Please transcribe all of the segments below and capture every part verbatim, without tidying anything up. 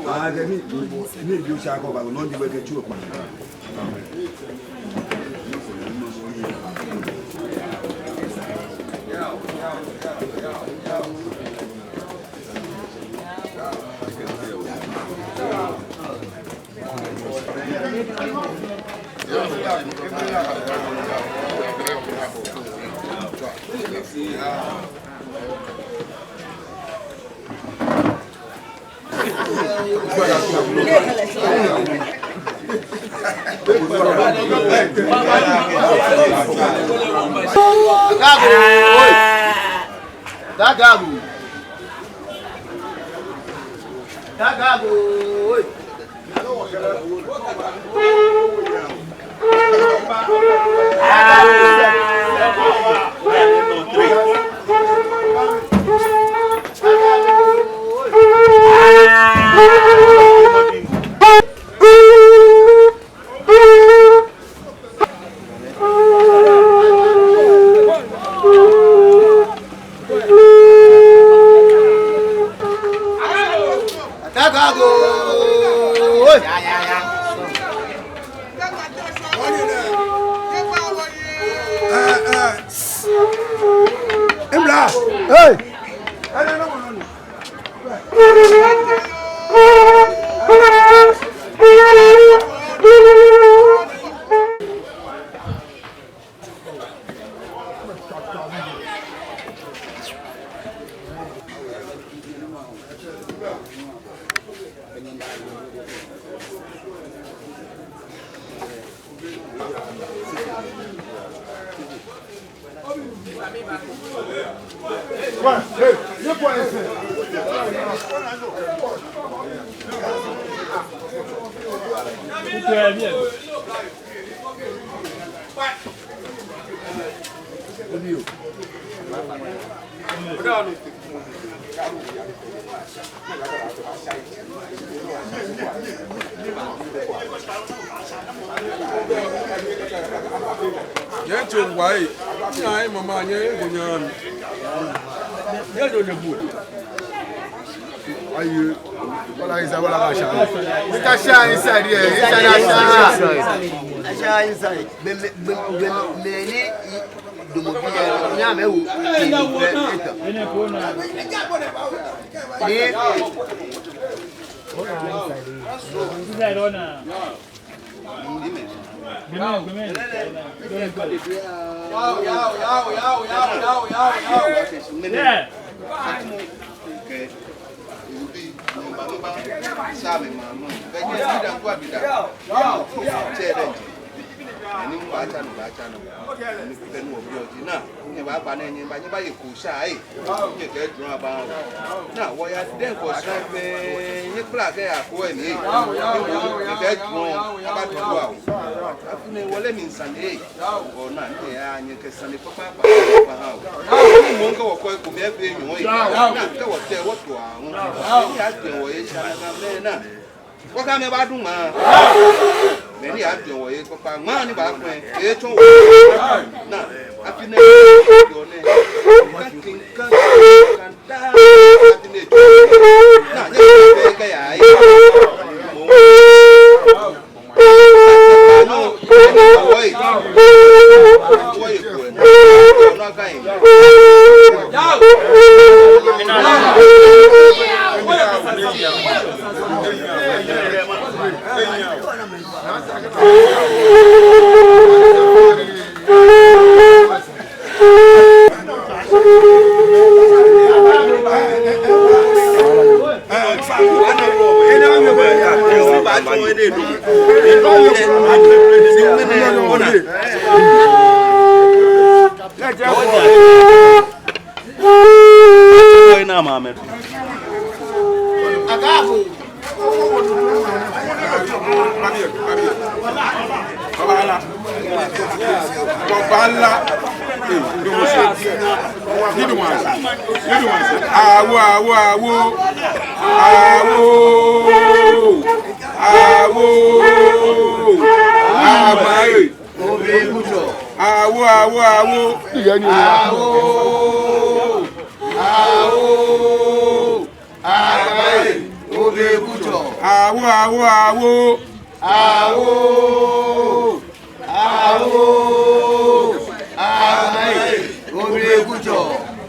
Aa, kɛ ni, ni bi oshi akɛ oba, no ji be kɛ tsu okpa. Gagago, oi. Gagago, oi. Gagago, oi. Emla, hey. Nyɛ tso wa e. Nyɛ e mama nyɛ e ko nyɛ mi. Nyɛ do ne bu. Ayi. Wala inside, wala ka sha. Ni ka sha inside here. Inside, sha. Sha inside. Be, be, be, be, me ni Domo bi ya, nya mɛ wu. Ni. Gbɛmɛi, gbɛmɛi. Yao, yao, yao. Yeah. Ni mba, mba, sha mi ma, mba. Be je, bi da, kwa bi da. Yao, yao. Che de. Ni mba cha, mba cha, mba. Ni kute ni obi oji na. Ni ba ba ne, ni ba, ni ba ye ko sha, eh. Ni ke drum ba. Na, wo ya den ko sha pe, ni kpla ke ya ko ni. Ni ke drum, aba drum. Afi ni wole mi nsane, eh. Ona, ni ya, ni ke sane papa, papa, papa. Ni mɔ ŋkɛ wɔ kɔ ko mɛ be nyɔ, eh. Na, kɛ wɔ tɛ, wɔ to a, ŋ. Ni ya tɛ wɔ ye sha na mɛ na. Wɔkɛ amɛ badu ŋmaa. Mɛi ni abiɔ wɔ yɛ kpakpa ŋmaa ni baakwɛ. Etsɔ wɔ. Na, afi nɛɛ, abiɔ nɛɛ. Kankan, kankan, kankan, afi nɛɛ. Na, nyɛ bɛ kɛ ya, eh. Awo, awo, awo. Awo. Awo. Awo, awo, awo. Awo. Awo. Awo, awo, awo. Awo. Awo. Awo. Awo. Obile kutsɔ.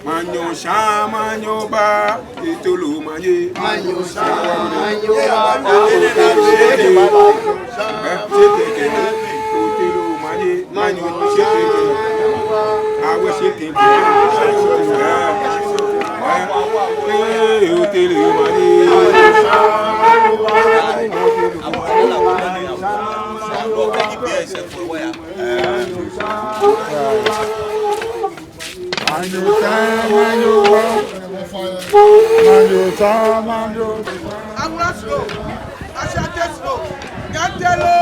Manyo sha, manyo ba, etolo maye. Manyo sha, manyo ba, etolo maye. Etolo maye. Manyo sha, manyo ba. Awo sha, manyo ba. Ee, otolo maye. Manyo sha, manyo ba. Manyo sha, manyo ba. Awula slow. Ashante slow. Gantelo.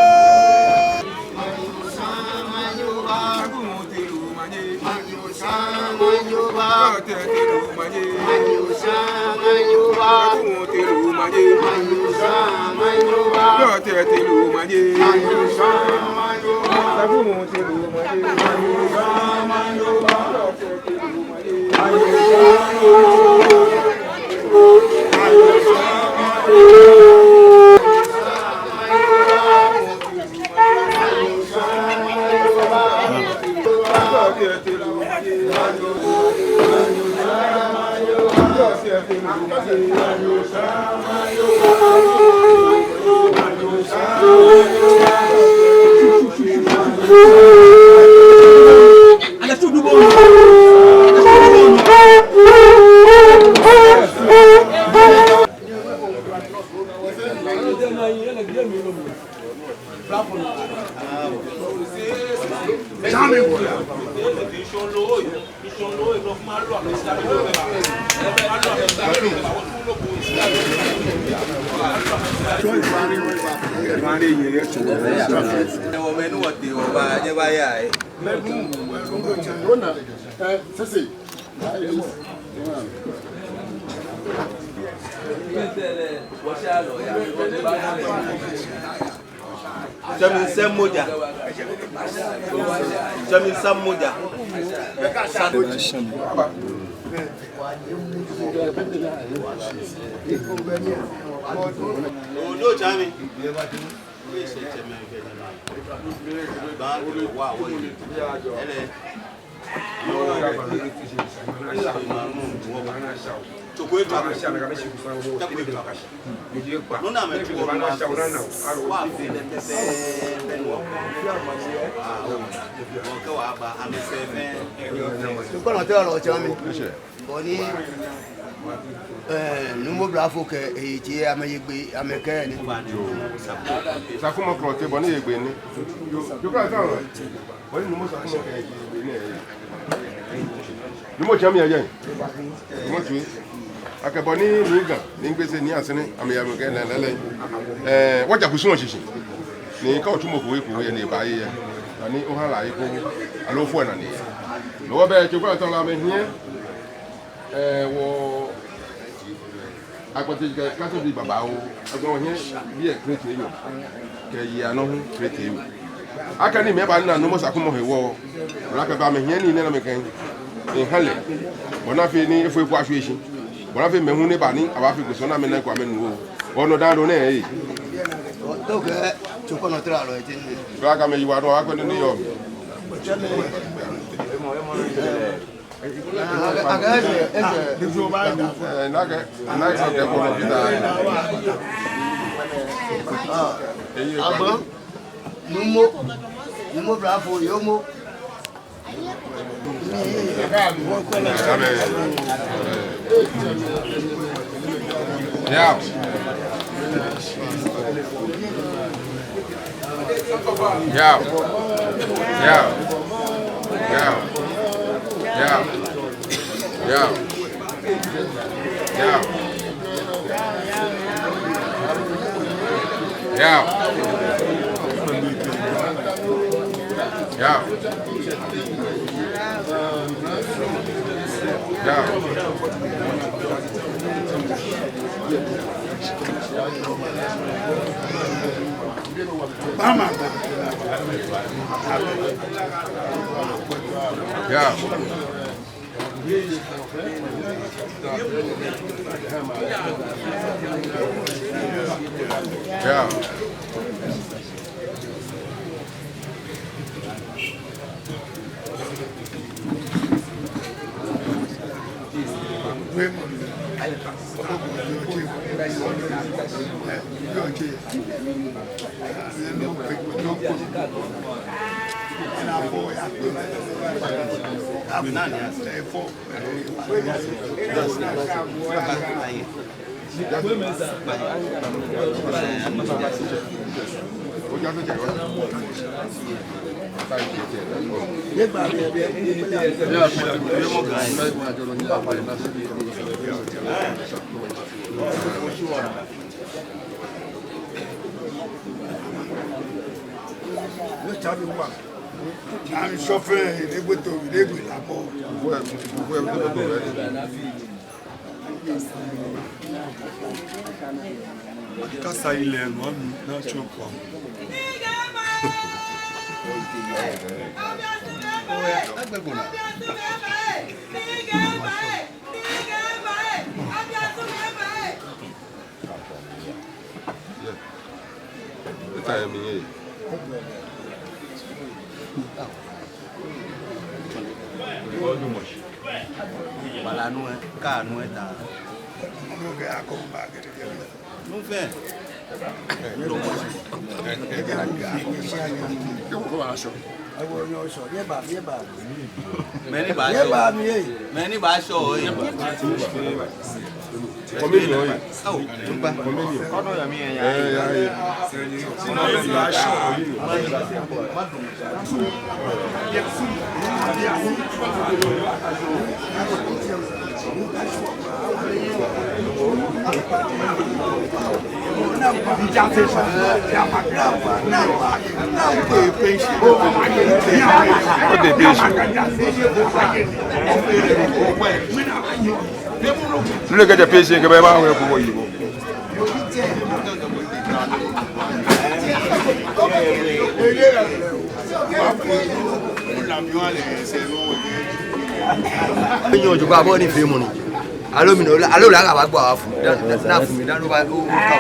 Sɛmi sɛmi moja. Sɛmi sɛmi moja. Ojo jami. Ba wa wo. Ele. Nuna me tuo wa fe le tete benu. Oke wa ba ame se me. Tukɔnɔ te ɔlɔ tsɛ mi. Bɔ ni, eh, numo blafo kɛ, eh, tsi amɛye gbɛ, amɛkɛ ni. Sakumɔ Klɔte bɔ ni ye gbɛ ni. Tukɔnɔ te ɔlɔ. Bɔ ni numo Sakumɔ kɛ ye gbɛ ni. Numo tsɛ mi yɛ jɛi. Numo tsɛ. Akɛ bɔ ni Nii Ga, Nii Gbese, Nii Asɛrɛ, amɛya amɛkɛ lɛ lɛ lɛ. Eh, wɔja kusum shishi. Ni kɛ otsu mɔ ko he ko he ni eba he yɛ. Ani oha lɛ he ko. Aloo ofɔ lɛ nane. No hewɔ lɛ, tsɛ ko atɔ la amɛhiɛ. Eh, wɔ Akpate kɛ Kaso bii babaoo, agbɛnɛ wɔhiɛ biɛ kreti enyɔ, kɛ yei anɔ hu kreti enyɔ. Akɛni mɛi banina numo Sakumɔ hewɔ, wala kɛ ba amɛhiɛ nii nɛɛ amɛkɛ eha lɛ, bɔ ni afee ni efo eku ashwie shi, bɔ ni afee mɛi hu ni eba ni abaafee kusum ni amɛna eko amɛnu oo. Wɔnɔ daa do nɛɛ ee. Tokɛ, tsukɔ nɔ tɛlɛ alɔ ete. Wala kɛ amɛyi wa dɔ, akwɛ nɔ ni yɔɔ mli. Agbɛnɛ, numo, numo blafo, yoomo. Yao. Yao. Yao. Yao. Yao. Yao. Yao. Yao. Yao. Yao. Yeah. Kasa yi lɛ nɔ mi na tso kɔ. Wala nu ɛ, ka nu ɛ ta. Nu fɛɛ. Mɛni baashɔ? Mɛni baashɔ? Communion. Nule kɛjɛ page kɛ bɛ ba wɛ ko yi bo. Enyo jo ba bo ni fe mo ni. Alo mi no, alo la ka ba gba fu. Da, da, na fu mi, da lo ba, o, o, ka.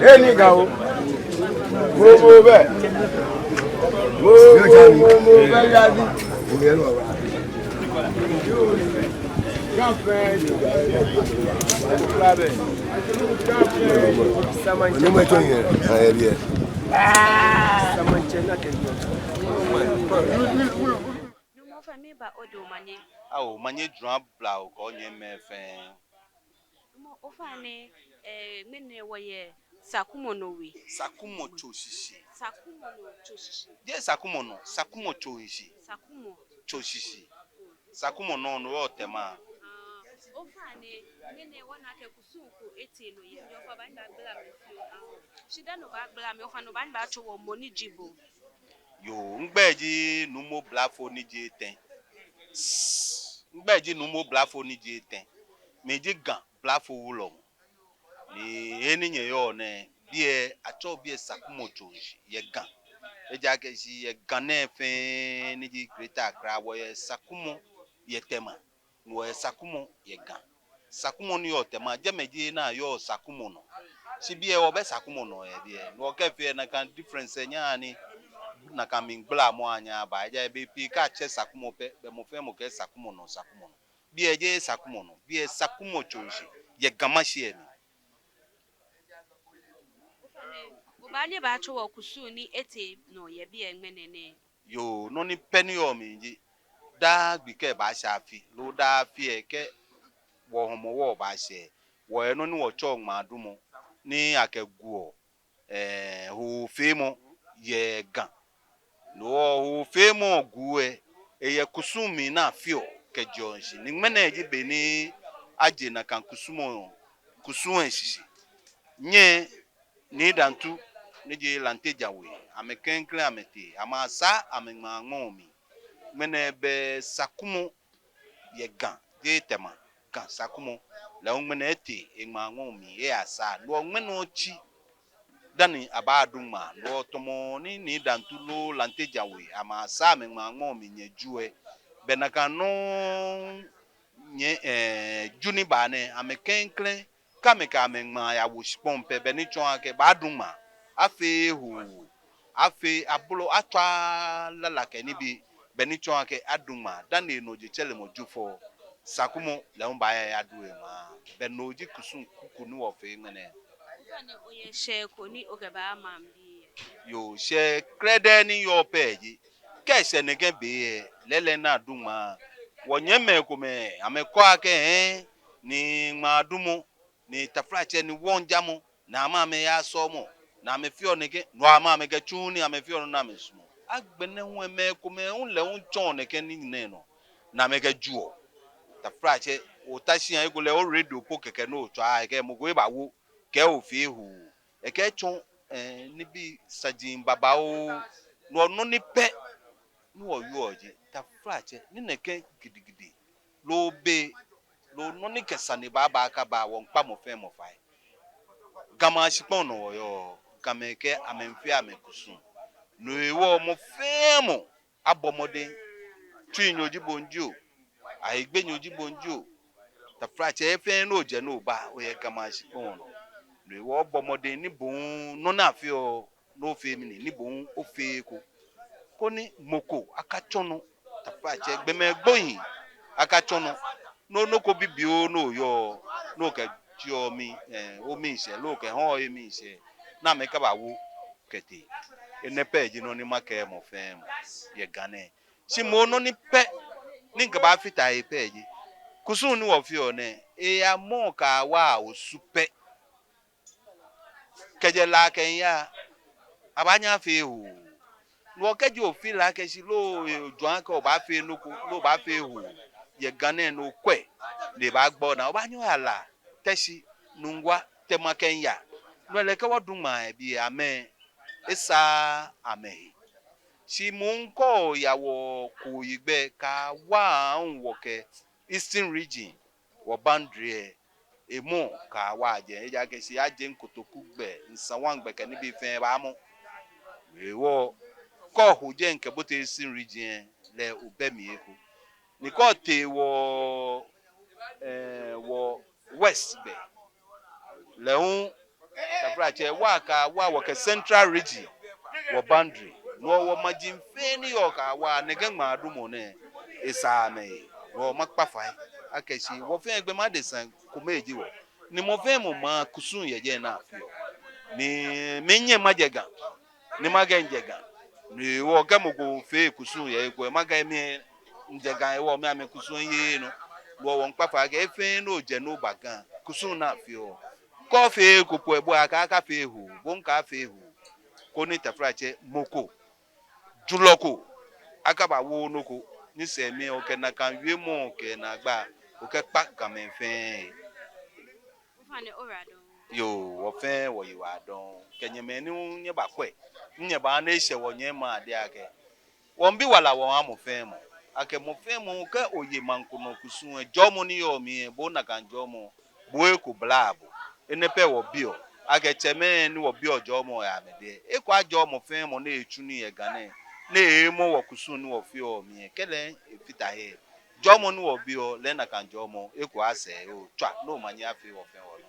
Eni ga o. Mo, mo bɛ. Mo, mo, mo, mo bɛ ya bi. Ni mo tɔ yɛ, a yɛ bi yɛ. Nuumo, ofainɛ, miiba odo omanye. Ao, omanye jurɔ abla o kɛ onyɛmimɛi fɛɛ. Nuumo, ofainɛ, eh, ŋmɛnɛ wɔyɛ Sakumɔ nɔ we. Sakumɔ tso shishi. Sakumɔ nɔ tso shishi. Jeee Sakumɔ nɔ, Sakumɔ tso shishi. Sakumɔ. Tso shishi. Sakumɔ nɔ, no yɔɔ Tema. Ah, ofainɛ, ŋmɛnɛ wɔna akɛ kusum ko etee nɔ yɛ biɛ, ofainɛ obaanyɛ obagbala mli fioo. Ah, shi dani obagbala mli, ofainɛ obaanyɛ obatso wɔ mɔ ni ji bo. Yoo, migbɛi ji Nuumo Blafo ni ji etɛ. Migbɛi ji Nuumo Blafo ni ji etɛ. Miji Ga Blafo wulɔmɔ. Ni he ni nyɛyɔɔ nɛɛ, biɛ atsɛɔ biɛ Sakumɔ tso shishi yɛ Ga. Ejaakɛ shi yɛ Ga nɛɛ fɛɛ ni ji Greater Accra, wɔyɛ Sakumɔ yɛ Tema. Ni wɔyɛ Sakumɔ yɛ Ga. Sakumɔ ni yɔɔ Tema, jɛmɛ ji he ni ayɔɔ Sakumɔ nɔ. Shi biɛ wɔbɛ Sakumɔ nɔ yɛ biɛ. Ni wɔkɛfee nakai difference lɛ, nyɛhaa ni nakai mligbalamɔ anyɛ aba. Ejaakɛ bei pii kɛ atsɛ Sakumɔ pɛ, belɛ mɔ fɛɛ mɔ kɛɛ Sakumɔ nɔ, Sakumɔ nɔ. Biɛ jeee Sakumɔ nɔ, biɛ Sakumɔ tso shishi yɛ Ga Mashie mli. Ofainɛ, obaanyɛ obatso wɔ kusum ni etee nɔ yɛ biɛ ŋmɛnɛ nɛɛ. Yoo, nɔ ni pɛ ni yɔɔ mli ji, daa gbi kɛ baashɛ afi, loo daa afi lɛ kɛ wɔ Hɔmɔwɔ baashɛ, wɔyɛ nɔ ni wɔtsɛɔ ŋmaadumɔ, ni akɛguɔ, eh, hoofeemɔ yɛ Ga. Loo hoofeemɔ guu lɛ, eyɛ kusum mli ni afeɔ kɛjeɔ shishi. Ni ŋmɛnɛ ji be ni aje nakai kusum, kusum lɛ shishi. Nyɛ Nii Dantu, ni ji Lante Jaŋ We, amɛ klɛŋklɛŋ amɛtee, amɛsaa amɛŋmaa ŋmɔ mli. Ŋmɛnɛ bɛ Sakumɔ yɛ Ga, jeee Tema, Ga Sakumɔ. Lɛ hu ŋmɛnɛ etee eŋmaa ŋmɔ mli eyasaa. No hewɔ ŋmɛnɛ otsi dani abaadu ŋmaa. No hewɔ tamɔ ni Nii Dantu loo Lante Jaŋ We amɛsaa amɛŋmaa ŋmɔ mli nyɛ Ju lɛ, bɛ nakai nɔŋŋ nyɛ, eh, Ju ni baa nɛɛ, amɛ klɛŋklɛŋ, kɛ amɛkɛ amɛŋmaa yawo shikpɔŋ pɛ, bɛ ni tsɔɔ akɛ baadu ŋmaa. Afeee hoo, afeee aboloo, atswaaa lala kɛ nibii, bɛ ni tsɔɔ akɛ adu ŋmaa. Dani enɔ je tsɛremɔ Jufɔ, Sakumɔ lɛ hu baaya eyadu eŋmaa. Bɛ no ji kusum kuku ni wɔfee ŋmɛnɛ. Dani oyɛ shɛɛ ko ni okɛbaa maŋbii lɛ? Yoo, shɛɛ krɛdɛɛ ni yɔɔ pɛ ji, kɛ eshɛ nɛkɛ be lɛ, lɛɛlɛŋ ni adu ŋmaa, wɔnyɛmimɛi komɛi amɛkɛɔ akɛ, hɛɛ, ni ŋmaadumɔ, ni taflatsɛ ni wɔŋjamɔ, ni amɛ amɛyaa sɔɔmɔ, ni amɛfeɔ nɛkɛ, no hewɔ amɛ amɛkɛtsuuu nii, amɛfeɔ nɔ ni amɛsumɔɔ. Agbɛnɛ hu lɛ mɛi komɛi hu lɛ hu tsɔɔ nɛkɛ nii nɛɛ nɔ, ni amɛkɛjuɔ. Taflatsɛ, ota shi a, ekolɛ o radio po kɛkɛ ni otswa, ekɛ mɔ ko ebawo, kɛ ofee hoo. Ekɛ tsɔ, eh, nibii saji babaoo, no hewɔ nɔ ni pɛ ni wɔwieɔ ji, taflatsɛ, ni nɛkɛ gidigidi, loo be, loo nɔ ni kɛ sane baaba akaba, wɔmiikpa mɔ fɛɛ mɔ fai. Gamɛi ashikpɔŋ nɔ wɔyɔɔ, Gamɛi kɛɛ amɛmiifee amɛkusum. No hewɔ mɔ fɛɛ mɔ abɔ mɔdɛŋ. Tsuinyo ji bo jio, Ahigbenyo ji bo jio, taflatsɛ, he fɛɛ he ni ojɛ ni oba, oyɛ Gamɛi ashikpɔŋ nɔ. No hewɔ obɔ mɔdɛŋ ni bo hu nɔ ni afeɔ, ni ofee mɛni, ni bo hu ofee eko, koni mɔ ko akatsɔ nɔ, taflatsɛ, gbɔmɛi gbohii akatsɔ nɔ, ni nɔ ko bibioo ni oyɔɔ, ni okɛtsi omli, eh, omli shɛɛ, ni okɛhɔɔ omli shɛɛ, ni amɛkɛbawo kɛtee. Enɛ pɛ ji nɔ ni makɛɛ mɔ fɛɛ mɔ yɛ Ga nɛɛ. Shi moŋ nɔ ni pɛ ni mikɛbaafata he pɛ ji, kusum ni wɔfeɔ nɛɛ, eya mɔ kɛya Osu pɛ. Kɛjɛ La kɛmiiya, abaanyɛ afee hoo. No hewɔ kɛji ofi La kɛshi loo ojwɛŋ akɛ obaafee nɔ ko, loo obaafee hoo yɛ Ga nɛɛ, ni okwɛ, ni ebaagba onaa, obaanyɛ oya La, Teshi, Nungua, Tema kɛmiiya. No hewɔ lɛ kɛ wɔdu ŋmaa yɛ biɛ, amɛ esaaa amɛhe. Shi moŋ kɛ oya wɔ kooyigbɛ Kaawa aahu, wɔkɛ Eastern Region, wɔ boundary lɛ, emɔ Kaawa jɛi, ejaakɛ shi ajeŋ Kotoku gbɛ, Nsawam gbɛ kɛ nibii fɛɛ baamɔ. Hewɔ kɛ oho jɛi kɛbote Eastern Region lɛ, obɛ mli eko. Ni kɛ otee wɔ, eh, wɔ West gbɛ lɛ hu, taflatsɛ, wɔ Kaawa wɔkɛ Central Region, wɔ boundary. No hewɔ wɔmaji fɛɛ ni yɔɔ Kaawa, nɛkɛ ŋmaadumɔ nɛɛ esaaa amɛhe. No hewɔ makpa fai akɛ shi wɔ fɛɛ gbɔmɔ adesa kome ji wɔ. Ni mɔ fɛɛ mɔ maa kusum yɛ jɛi ni afeɔ. Ni mi nyɛ majɛ Ga, ni makɛɛ mijɛ Ga. No hewɔ kɛ mɔ ko fee kusum yɛ he ko, makɛɛ mi mijɛ Ga, hewɔ mi amɛkusum yeee nɔ. No hewɔ mikpa fai akɛ he fɛɛ he ni ojɛ ni oba Ga, kusum ni afeɔ, kɛ ofee eko po lɛ, bo akɛ akafee hoo, bo hu kaafee hoo. Koni taflatsɛ, mɔ ko, julɔ ko akabawo nɔ ko, ni sɛɛ mli lɛ okɛ nakai wiemɔ kɛ naagba okɛkpa Gamɛi fɛɛ. Ofainɛ, oyiwaladɔŋŋ. Yoo, wɔ fɛɛ wɔyiwaladɔŋŋ. Kɛ nyɛmɛi ni nyɛbakwɛ, ni nyɛbaaha ni eshɛ wɔnyɛmimɛi adɛŋ akɛ wɔmiibi wala wɔha mɔ fɛɛ mɔ. Akɛ mɔ fɛɛ mɔ, kɛ oye maŋ ko nɔ kusum lɛ, jɔɔmɔ ni yɔɔ mli lɛ, bo nakai jɔɔmɔ, bo eko bla bo. Enɛ pɛ wɔbiɔ. Akɛ tsɛmɛi ni wɔbiɔ jɔɔmɔ yɛ amɛdɛŋ. Eko ajɔɔ mɔ fɛɛ mɔ ni etsu nii yɛ Ga nɛɛ, ni emɔ wɔkusum ni wɔfeɔ mli lɛ, kɛlɛ efata he. Jɔɔmɔ ni wɔbiɔ lɛ, nakai jɔɔmɔ eko asɛɛ otswa, ni omanye afee wɔ fɛɛ wɔnɔ.